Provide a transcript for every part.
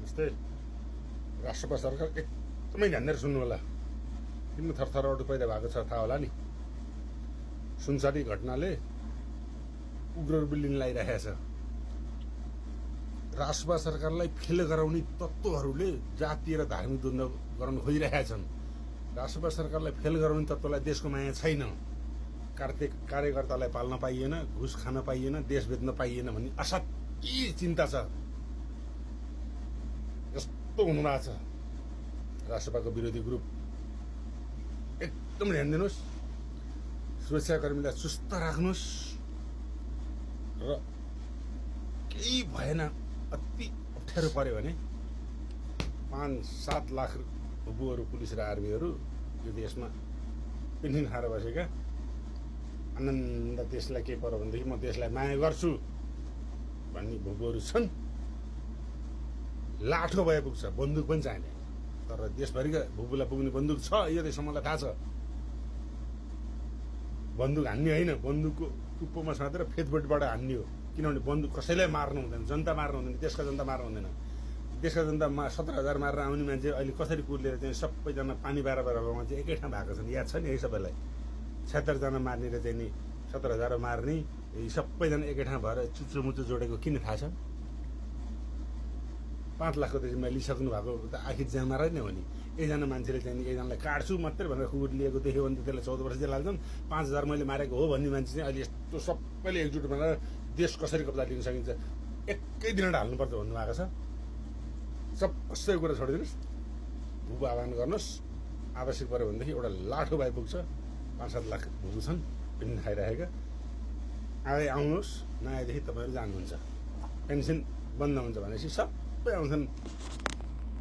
नमस्ते। राष्ट्रपा सरकार एकदमै ध्यान दिएर सुन्नु होला। किन थरथरावट पैदा भएको छ थाहा होला नि। सुनसरी घटनाले उग्र रूप लिन लागिरहेको छ। राष्ट्रपा सरकारलाई फेल गराउने तत्त्वहरूले जातीय र धार्मिक द्वन्द्व गराउन खोजिरहेका छन्। राष्ट्रपा सरकारलाई फेल गराउने तत्त्वलाई देशको माया छैन। कार्यकर्तालाई पाल्न पाइएन, घुस खान पाइएन, देश बेच्न पाइएन भन्ने असाध्यै चिन्ता छ। यस्तो हुनुभएको छ। राष्ट्रपाको विरोधी ग्रुप एकदम ध्यान दिनुहोस्। सुरक्षाकर्मीलाई सुस्त राख्नुहोस् र केही भएन, अति अप्ठ्यारो पर्यो भने 5-7 लाख भुपुहरू, पुलिस र आर्मीहरू यो देशमा पेन्सन खाएर बसेका आनन्द देशलाई के पर्यो भनेदेखि म देशलाई माया गर्छु भन्ने भुपुहरू छन्। लाठो भए पुग्छ, बन्दुक पनि चाहिँदैन। तर देशभरिका भुपुलाई पुग्ने बन्दुक छ, यो देश मलाई थाहा छ। बन्दुक हान्ने होइन, बन्दुकको टुप्पोमा समातेर फेदफेदबाट हान्ने हो। किनभने बन्दुक कसैलाई मार्नु हुँदैन, जनता मार्नु हुँदैन, देशका जनता मार्नु हुँदैन। देशका जनता 17,000 मारेर आउने मान्छे अहिले कसरी कुर्लेर चाहिँ सबैजना पानी बाह्र बाह्रमा चाहिँ एकै ठाउँ भएको छन्। याद छ नि है सबैलाई। 76 जना मार्ने र चाहिँ नि 17,000 मार्ने, यी सबैजना एकै ठाउँ भएर चुच्चो मुचो जोडेको किन थाहा छ? 5 लाखको त जिम्मा लिइसक्नु भएको त आखिर ज्यानमारै नै हो नि। एकजना मान्छेले चाहिँ एकजनालाई काट्छु मात्रै भनेर खुकुर लिएको देख्यो भने त त्यसलाई 14 वर्ष जेल हाल्छन्। 5,000 मैले मारेको हो भन्ने मान्छे चाहिँ अहिले यस्तो सबैले एकजुट भनेर देश कसरी कब्जा लिन सकिन्छ एकै दिन हाल्नुपर्छ भन्नुभएको छ। सब कसैको कुरा छोडिदिनुहोस्, भुपु आह्वान गर्नुहोस्। आवश्यक पऱ्यो भनेदेखि एउटा लाठो भए पुग्छ। 5-7 लाख भुपु छन् पेन्सन खाइरहेका। आउनुहोस्, नआएदेखि तपाईँहरू जानुहुन्छ। पेन्सन बन्द हुन्छ भनेपछि सबै आउँछन्।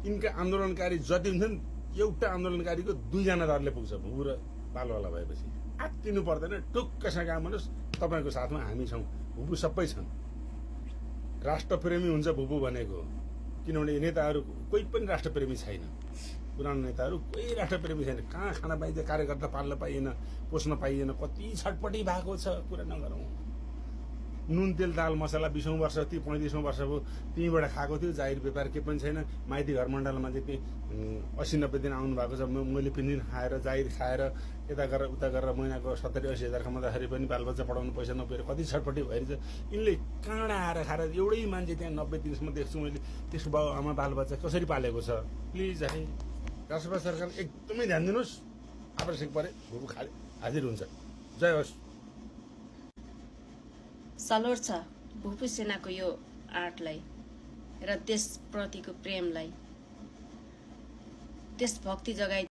यिनका आन्दोलनकारी जति हुन्छन्, एउटा आन्दोलनकारीको 2 जना दरले पुग्छ। भुपु र बालवाला भएपछि आत्तिनु पर्दैन। टुक्कसँग काम गर्नुहोस्, तपाईँको साथमा हामी छौँ। भुपु सबै छन्। राष्ट्रप्रेमी हुन्छ भुपु भनेको। किनभने नेताहरू कोही पनि राष्ट्रप्रेमी छैन। पुरानो नेताहरू कोही राष्ट्रप्रेमी छैन। कहाँ खान पाइन्छ, कार्यकर्ता पाल्न पाइएन, पोस्न पाइएन, कति छटपटी भएको छ। कुरा नगरौँ। नुन तेल दाल मसला 20औं वर्ष 35औं वर्ष भयो, त्यहीँबाट खाएको थियो। जाहिर व्यापार के पनि छैन। माइती घर मण्डलमा चाहिँ 80-90 दिन आउनु भएको छ। मैले पेन्सन खाएर, जाहिर खाएर, यता गरेर उता गरेर महिनाको 70-80 हजार कमाउँदाखेरि पनि बालबच्चा पढाउनु पैसा नपुगेर कति छटपट्टि भइरहेछ। यिनले काँडा आएर खाएर एउटै मान्छे त्यहाँ 90 दिनसम्म देख्छु मैले। त्यसको बाउ आमा बालबच्चा कसरी पालेको छ। प्लिज है, राष्ट्रपा सरकार एकदमै ध्यान दिनुहोस्। आवश्यक परे भुपु खाली हाजिर हुन्छ। जय होस्। सलोट छ भुपु सेनाको यो आर्टलाई र देशप्रतिको प्रेमलाई। देशभक्ति जगाइ